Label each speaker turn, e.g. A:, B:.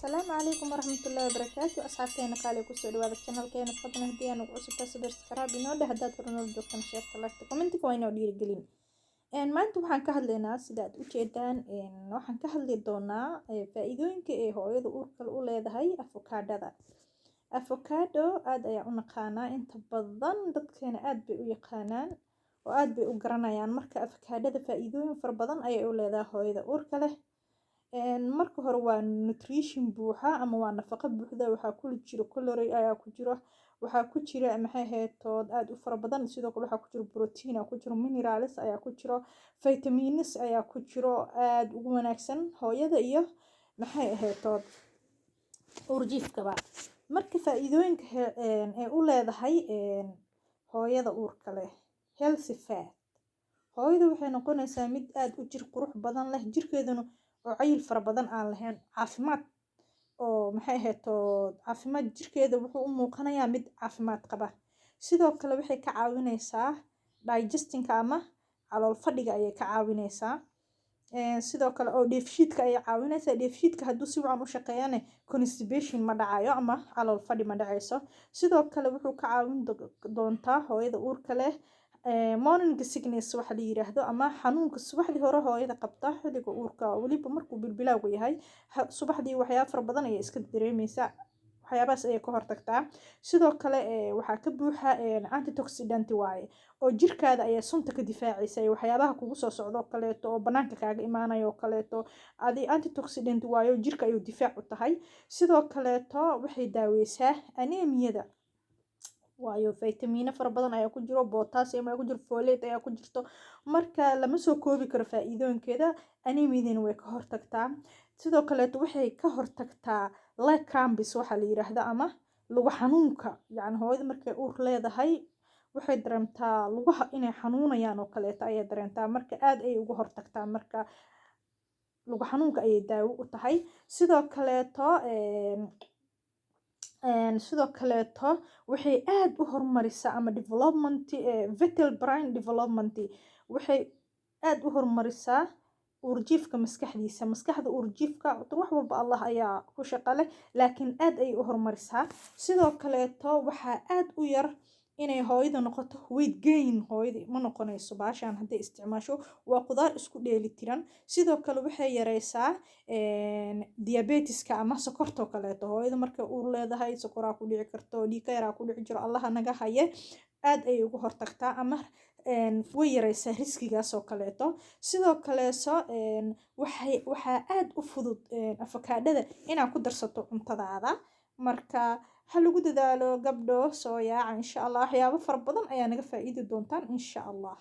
A: Asalaamu calaykum waraxmatullaahi wabarakaatu. Asxaabteena qaali, kusoo dhawaada channelkeena. Fadlan haddii aan ugu cusubtaa, subscribe inoo dheh. Haddaad hore noola joogtaan, shareta, liketa, commentiga waa inoo dhiirigelin. Maanta waxaan ka hadlaynaa, sida aad ujeedaan, waxaan ka hadli doonaa faa-iidooyinka ee hooyada uurka u leedahay afakaadhada. Avocado aada ayaa u naqaanaa, inta badan dadkeena aada bay u yaqaanaan oo aada bay u garanayaan. Marka afakaadhada faa-iidooyin fara badan ayay u leedahay hooyada uurka leh. Marka hore waa nutrition buuxa ama waa nafaqo buuxda. Waxaa ku jiro calorie ayaa ku jiro, waxaa ku jira, maxay ahayd, tood aada u fara badan. Sidoo kale waxaa ku jiro protein ayaa ku jiro, minerals ayaa ku jiro, vitamins ayaa ku jiro, aada ugu wanaagsan hooyada iyo, maxay ahayd, tood uurjiifkaba. Marka faa-iidooyinka ee u leedahay hooyada uurka leh: healthy fat, hooyada waxay noqonaysaa mid aada u jir qurux badan leh, jirkeeduna oo cayil fara badan aan lahayn, caafimaad oo, maxay ahayd, tood caafimaad, jirkeeda wuxuu u muuqanayaa mid caafimaad qaba. Sidoo kale waxay ka caawineysaa digestingka ama calool fadhiga ayay ka caawineysaa. Sidoo kale oo dheefshiidka ayay caawineysaa. Dheefshiidka hadduu si wacan u shaqeeyana, constipation ma dhacayo ama calool fadhi ma dhacayso. Sidoo kale wuxuu ka caawin doontaa hooyada uurka leh morning sickness waxa la yiraahdo ama xanuunka subaxdii hore hooyada qabta xilliga uurka, weliba markuu bilbilowga yahay. Subaxdii waxyaaba fara badan ayay iska dareemeysaa, waxyaabahaas ayay ka hortagtaa. Sidoo kale waxaa ka buuxa antioxidant waaye oo jirkaada ayaa sunta ka difaacaysa iyo waxyaabaha kugu soo socdo oo kaleeto oo banaanka kaaga imaanayo oo kaleeto. Adi antioxidant waayo, jirka ayuu difaac u tahay. Sidoo kaleeto waxay daaweysaa anemiyada, waayo fitamiino fara badan ayaa ku jiro, potassium ayaa ku jiro, folate ayaa ku jirto. Marka lama soo koobi karo faa-iidooyinkeeda. Anemiyadina way ka hortagtaa. Sidoo kaleeto waxay ka hortagtaa leg cramps waxaa la yiraahdo ama lugo xanuunka. Yacni hooyada markay uur leedahay waxay dareemtaa lugaha inay xanuunayaan oo kaleeto ayay dareemtaa. Marka aad ayay uga hortagtaa, marka lugo xanuunka ayay daawo u tahay. Sidoo kaleeto waxay aad u horumarisaa ama development, fetal brain development, waxay aad u horumarisaa uurjiifka maskaxdiisa, maskaxda uurjiifka. Wax walba Allah ayaa ku shaqo leh, laakiin aad ayay u horumarisaa. Sidoo kaleeto waxaa aad u yar inay hooyada noqoto weight gain, hooyada ma noqonayso baashaan hadday isticmaasho. Waa qudaar isku dheeli tiran. Sidoo kale waxay yareysaa diabetiska ama sokortoo kaleeto. Hooyada markay uur leedahay sokoraa ku dhici karto, dhiig ka yaraa ku dhici jiro, Allaha naga haye. Aad ayay uga hortagtaa ama way yareysaa riskigaas oo kaleeto. Sidoo kaleeso waxaa aad u fudud afakaadhada inaad ku darsato cuntadaada. Marka ha lagu dadaalo, gabdho, soo yaaca insha Allah. Waxyaabo fara badan ayaa naga faa-iidi doontaan insha Allah.